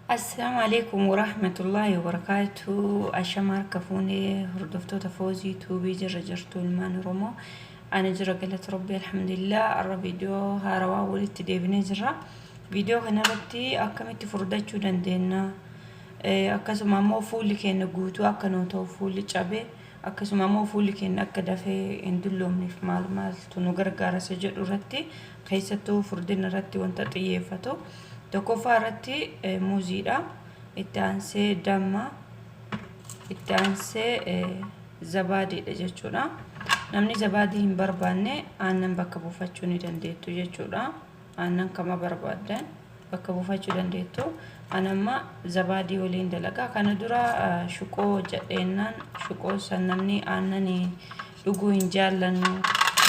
Assalaamu alaikum warahmatullaahi wabarakaatu. Ashama harka fuunee hordoftoota Foozii Tuubii jirra jirtu ilmaan Oromoo. Ani jira galata Rabbii alhamdulillah. Har'a viidiyoo haarawaa walitti deebinee jirra. Viidiyoo kanarratti akkamitti furdachuu dandeenya? Akkasuma ammoo fuulli keenya guutuu akka nuu ta'u fuulli cabe akkasuma ammoo fuulli keenya akka dafee hin dulloomneef maal maaltu nu gargaara isa jedhu irratti keessattuu furdina irratti wanta xiyyeeffatu. Tokkoffaa irratti muuziidha. Itti aansee damma. Itti aansee zabaadiidha jechuudha. Namni zabaadii hin barbaanne aannan bakka buufachuu ni dandeettu jechuudha. Aannan kama barbaaddan bakka buufachuu dandeettu. An amma zabaadii waliin dalagaa. Kana dura shuqoo hojjedheennaan shuqoo san namni aannanii dhuguu hin jaallannu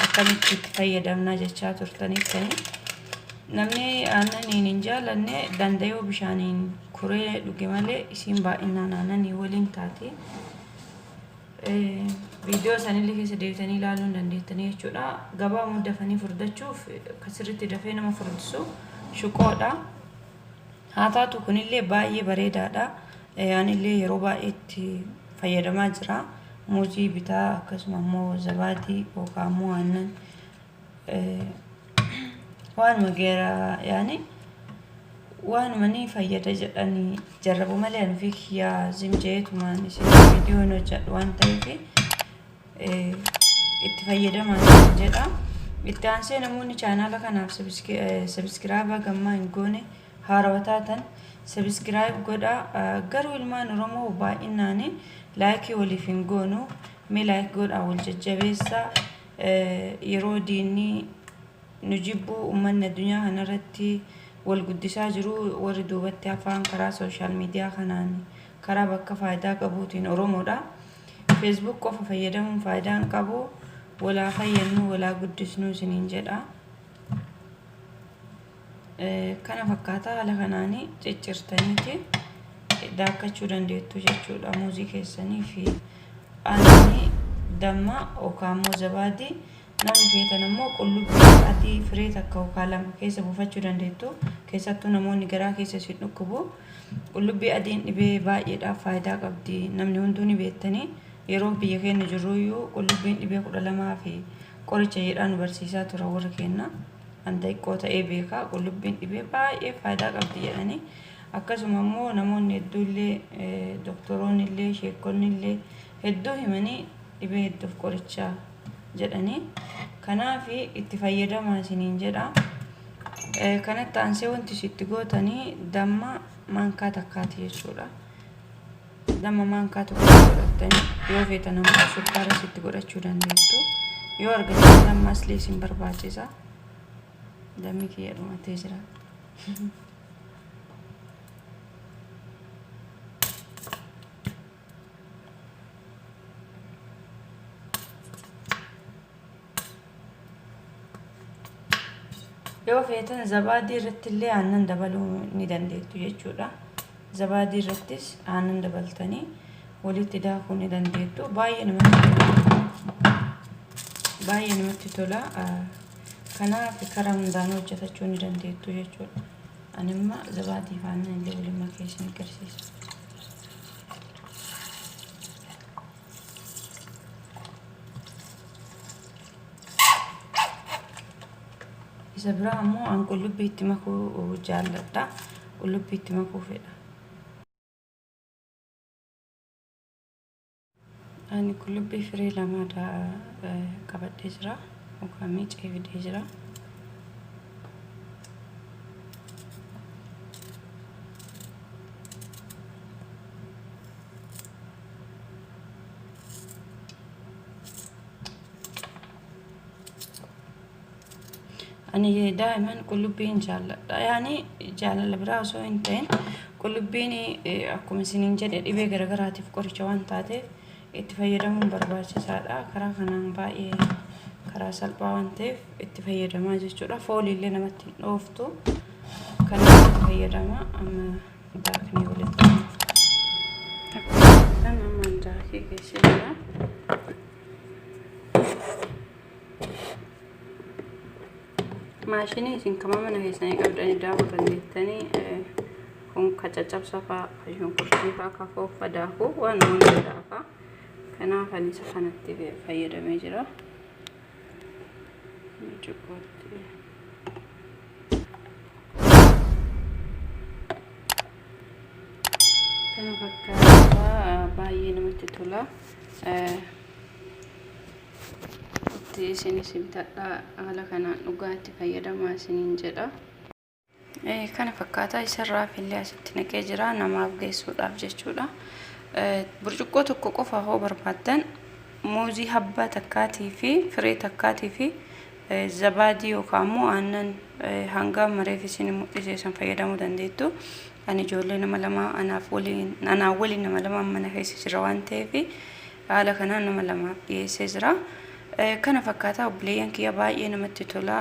akkamitti itti fayyadamna jechaa turtaniittani. Namni aannaniin hin jaallanne danda'uu bishaaniin kuree dhuge malee isiin baay'inaan aannanii waliin taati. Viidiyoo isaaniillee keessa deebitanii ilaaluu hin dandeettanii jechuudha. Gabaa immoo dafanii furdachuuf kan sirriitti dafee nama furdisu shuqoodha. Haa taatu kunillee baay'ee bareedaadha. Anillee yeroo baay'ee itti fayyadamaa jira. Muuzii bitaa akkasuma immoo zabaadii yookaan immoo aannan waanuma geera yaani waanuma ni fayyada jedhanii jarrabu malee ani ofii kiyyaa zim jeetumaan isin viidiyoo hin hojjedhu waan ta'eef itti fayyadamaa jedha. Itti aansee namoonni chaanaala kanaaf sabiskiraayib gammaa hin goone haarawa taatan sabiskiraayib godha. Garuu ilmaan Oromoo baay'inaan laayikii waliif hin goonu. Mee laayik godhaa wal jajjabeessaa. Yeroo diinni nu jibbu uummanni addunyaa kanarratti wal guddisaa jiru warri duubatti hafaan karaa sooshaal miidiyaa kanaan karaa bakka faayidaa qabuutiin Oromoodha. Facebook qofa fayyadamuun faayidaa hin qabu. Walaa fayyadnu walaa guddisnu isiniin jedha. Kana fakkaata haala kanaan ciccirtaniiti daakkachuu dandeettu jechuudha muuzii keessanii fi aannanii damma yookaan immoo zabaadii namni feetan ammoo qullubbii adii firee takka yookaan lama keessa buufachuu dandeettu keessattuu namoonni garaa keessa isin dhukkubu qullubbii adiin dhibee baay'eedhaaf faayidaa qabdi namni hunduu ni beektanii yeroo biyya keenya jirruyyuu qullubbiin dhibee 12 fi qoricha jedhaa nu barsiisaa tura warri keenya. An xiqqoo ta'ee beeka qullubbiin dhibee baay'ee faayidaa qabdi jedhanii akkasuma immoo namoonni hedduullee doktoroonni illee sheekonni illee hedduu himanii dhibee hedduuf qoricha jedhanii kanaaf itti fayyadamaa isiniin jedha. Kanatti aansee wanti isin itti gootanii damma maankaa takkaati jechuudha. Damma maankaa tokko godhattanii yoo feetan ammoo sukkaara itti godhachuu dandeettu. Yoo argattan damma aslii isin barbaachisa. Dammi kiyya dhumatee jira. Yoo feetan zabaadii irratti illee aannan dabaluu ni dandeettu jechuudha. Zabaadii irrattis aannan dabaltanii walitti daakuu ni dandeettu. Baay'ee namatti tola. Baay'ee namatti tola. Kanaaf karaa hundaan hojjetachuu ni dandeettu jechuudha. Ani amma zabaadii fi aannan illee waliin makee isin agarsiisa. Isa biraa ammoo an qullubbii itti makuu jaalladha. Qullubbii itti makuu fedha. Ani qullubbii firee lama qabadhee jira. Yookaan miicee fidee jira. Ani daa'iman qullubbiin jaalladha. Yaani jaalala biraa osoo hin ta'in qullubbiin akkuma isiniin jedhe dhibee garagaraatiif qoricha waan taateef itti fayyadamuun barbaachisaadha. Karaa kanaan baay'ee karaa salphaa waan ta'eef itti fayyadamaa jechuudha. Fooliillee namatti hin dhooftu. Kanaaf itti fayyadama. Amma daaknee walitti Akkuma amma daakee keessa jira. Maashinii isin kama mana keessanii qabdanii daakuu dandeettanii Kun ka caccabsa faa, ka shunkurtii faa, ka foon faa daaku waan hunda daaka. Kanaaf ani isa kanatti fayyadamee jira. Burcuqqootti. Kana fakkaata, baay'ee namatti tola. Itti isinis bitadhaa, haala kanaan dhugaa itti fayyadamaa isiniin jedha. Kana fakkaata, isarraa fillee asitti naqee jira namaaf geessuudhaaf jechuudha. Burcuqqoo tokko qofa hoo barbaaddan, muuzii habbaa takkaatii fi firee takkaatii fi zabaadii yookaan immoo aannan hanga mareef isin mul'ise san fayyadamuu dandeettu. Ani ijoollee nama lama anaaf waliin, anaan waliin nama lama mana keessa jira waan ta'eef, haala kanaan nama lamaaf dhiyeessee jira. Kana fakkaata obboleeyyan kiyya, baay'ee namatti tola.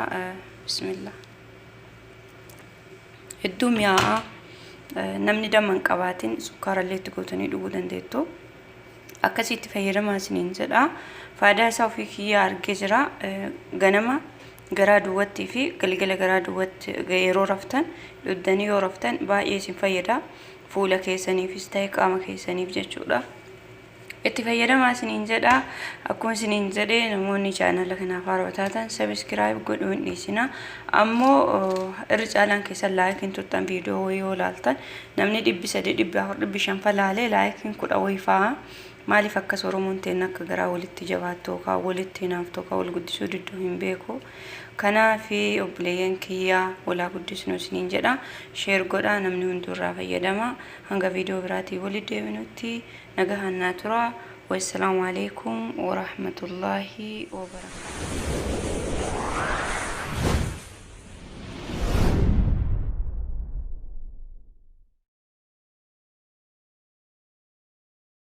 Bismillah. Hedduu mi'aa'a. Namni damma hin qabaatin sukkaarallee itti gootanii dhuguu dandeettu. Akkasitti fayyadamaa isiniin jedha. Faayidaa isaa ofii kiyyaa argee jira. Ganama garaa duwwattii fi galgala garaa duwwatti yeroo raftan dhuddanii yoo raftan baay'ee isin fayyada. Fuula keessaniifis ta'e qaama keessaniif jechuudha. Itti fayyadamaa isiniin jedha. Akkuma isiniin jedhe, namoonni chaanala kanaaf haarawaa taatan subscribe godhuu hin dhiisina. Ammoo irri caalaan keessan like hin tuttan. Viidiyoo wayii yoo laaltan namni 300, 400, 500 fa laalee likeiin 10 wayii fa'a. Maaliif akkas Oromoon ta'in akka garaa walitti jabaattu yookaan walitti hinaaftu yookaan wal guddisuu didduu hin beeku. Kanaaf obboleeyyan kiyyaa, walaa guddisnu isiniin jedha. Share godhaa, namni hunduu irraa fayyadama. Hanga viidiyoo biraatiin walitti deebinutti nagahaan naa tura. Wassalaamu alaikum warahmatullaahi wabarakaatuh.